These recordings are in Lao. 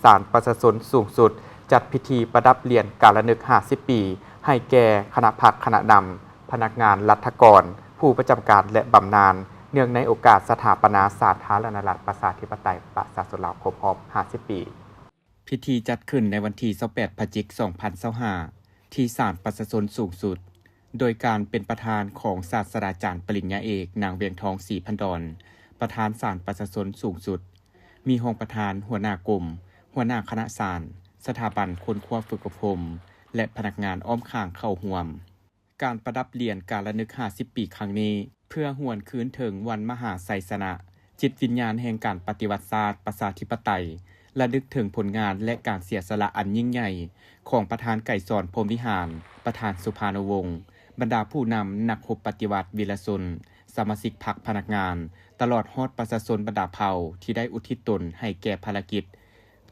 ສານປະຊາຊົນສູງສຸດ ຈັດພິທີປະດັບຫຼຽນການລະນຶກຫ້າສິບປີ ໃຫ້ແກ່ຄະນະພັກຄະນະນຳ, ພະນັກງານລັດຖະກອນ, ຜູ້ປະຈຳການ ແລະ ບຳນານ ເນື່ອງໃນໂອກາດສະຖາປະນາສາທາລະນະລັດ ປະຊາທິປະໄຕ ປະຊາຊົນລາວ ຄົບຮອບຫ້າສິບປີ. ພິທີຈັດຂຶ້ນໃນວັນທີຊາວແປດ ພະຈິກ ສອງພັນຊາວຫ້າ ທີ່ສານປະຊາຊົນສູງສຸດ ໂດຍການເປັນປະທານຂອງສາດສະດາຈານປະລິນຍາເອກ ນາງ ວຽງທອງ ສີພັນດອນ ປະທານສານປະຊາຊົນສູງສຸດ, ມີຮອງປະທານ, ຫົວໜ້າກົມ, ຫົວໜ້າຄະນະສານ, ສະຖາບັນຄົ້ນຄວ້າຝຶກອົບຮົມ ແລະ ພະນັກງານອ້ອມຂ້າງເຂົ້າຮ່ວມ. ການປະດັບຫຼຽນການລະນຶກຫ້າສິບປີຄັ້ງນີ້ ເພື່ອຫວນຄືນເຖິງວັນມະຫາໄຊຊະນະ, ຈິດວິນຍານແຫ່ງການປະຕິວັດຊາດປະຊາທິປະໄຕ, ລະນຶກເຖິງຜົນງານ ແລະ ການເສຍສະຫຼະອັນຍິ່ງໃຫຍ່ຂອງປະທານໄກສອນ ພົມວິຫານ, ປະທານສຸພານຸວົງ, ບັນດາຜູ້ນຳ, ນັກຮົບປະຕິວັດ, ວິລະຊົນ, ສະມາຊິກພັກ, ພະນັກງານ, ຕະຫຼອດຮອດປະຊາຊົນບັນດາເຜົ່າທີ່ໄດ້ອຸທິດຕົນໃຫ້ແກ່ພາລະກິດ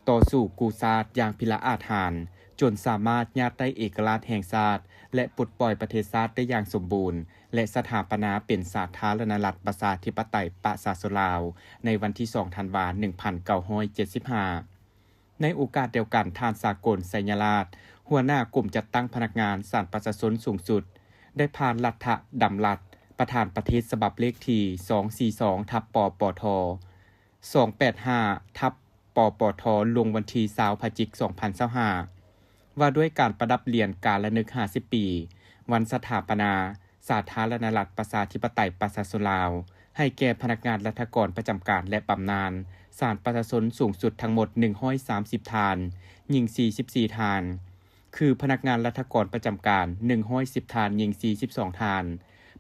ຕໍ່ສູ້ກູ້ຊາດຢ່າງພິລະອາດຫານ, ຈົນສາມາດຍາດໄດ້ເອກະລາດແຫ່ງຊາດ ແລະ ປົດປ່ອຍປະເທດຊາດໄດ້ຢ່າງສົມບູນ ແລະ ສະຖາປະນາເປັນສາທາລະນະລັດ ປະຊາທິປະໄຕ ປະຊາຊົນລາວ ໃນວັນທີສອງ ທັນວາ ໜຶ່ງພັນເກົ້າຮ້ອຍເຈັດສິບຫ້າ. ໃນໂອກາດດຽວກັນ, ທ່ານ ສາກົນ ໄຊຍະລາດ ຫົວໜ້າກົມຈັດຕັ້ງພະນັກງານສານປະຊາຊົນສູງສຸດ ໄດ້ຜ່ານລັດຖະດຳລັດປະທານປະເທດ ສະບັບເລກທີສອງສີ່ສອງ ທັບ ປປທ ສອງແປດຫ້າ ທັບ ປປທ ລົງວັນທີຊາວ ພະຈິກ ສອງພັນຊາວຫ້າ ວ່າດ້ວຍການປະດັບຫຼຽນການລະນຶກຫ້າສິບປີ ວັນສະຖາປະນາສາທາລະນະລັດ ປະຊາທິປະໄຕ ປະຊາຊົນລາວ ໃຫ້ແກ່ພະນັກງານລັດຖະກອນປະຈຳການ ແລະ ບຳນານສານປະຊາຊົນສູງສຸດທັງໝົດ ໜຶ່ງຮ້ອຍສາມສິບທ່ານ, ຍິງ ສີ່ສິບສີ່ທ່ານ, ຄືພະນັກງານລັດຖະກອນປະຈຳການ ໜຶ່ງຮ້ອຍສິບທ່ານ, ຍິງ ສີ່ສິບສອງທ່ານ,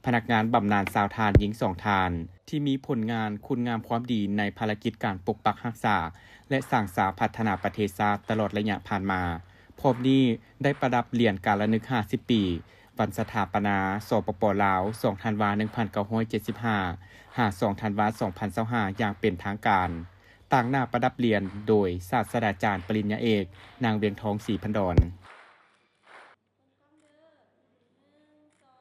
ພະນັກງານບຳນານ ຊາວທ່ານ, ຍິງ ສອງທ່ານ ທີ່ມີຜົນງານຄຸນງາມຄວາມດີໃນພາລະກິດການປົກປັກຮັກສາ ແລະ ສ້າງສາພັດທະນາປະເທດຊາດຕະຫຼອດໄລຍະຜ່ານມາ. ພ້ອມນີ້ໄດ້ປະດັບຫຼຽນການລະນຶກຫ້າສິບປີ ວັນສະຖາປະນາ ສປປ ລາວ ສອງທັນວາ ໜຶ່ງພັນເກົ້າຮ້ອຍເຈັດສິບຫ້າ ຫາ ສອງທັນວາ ສອງພັນຊາວຫ້າ ຢ່າງເປັນທາງການ. ຕາງໜ້າປະດັບຫຼຽນໂດຍສາດສະດາຈານປະລິນຍາເອກ ນາງ ວຽງທອງ ສີພັນດອນ.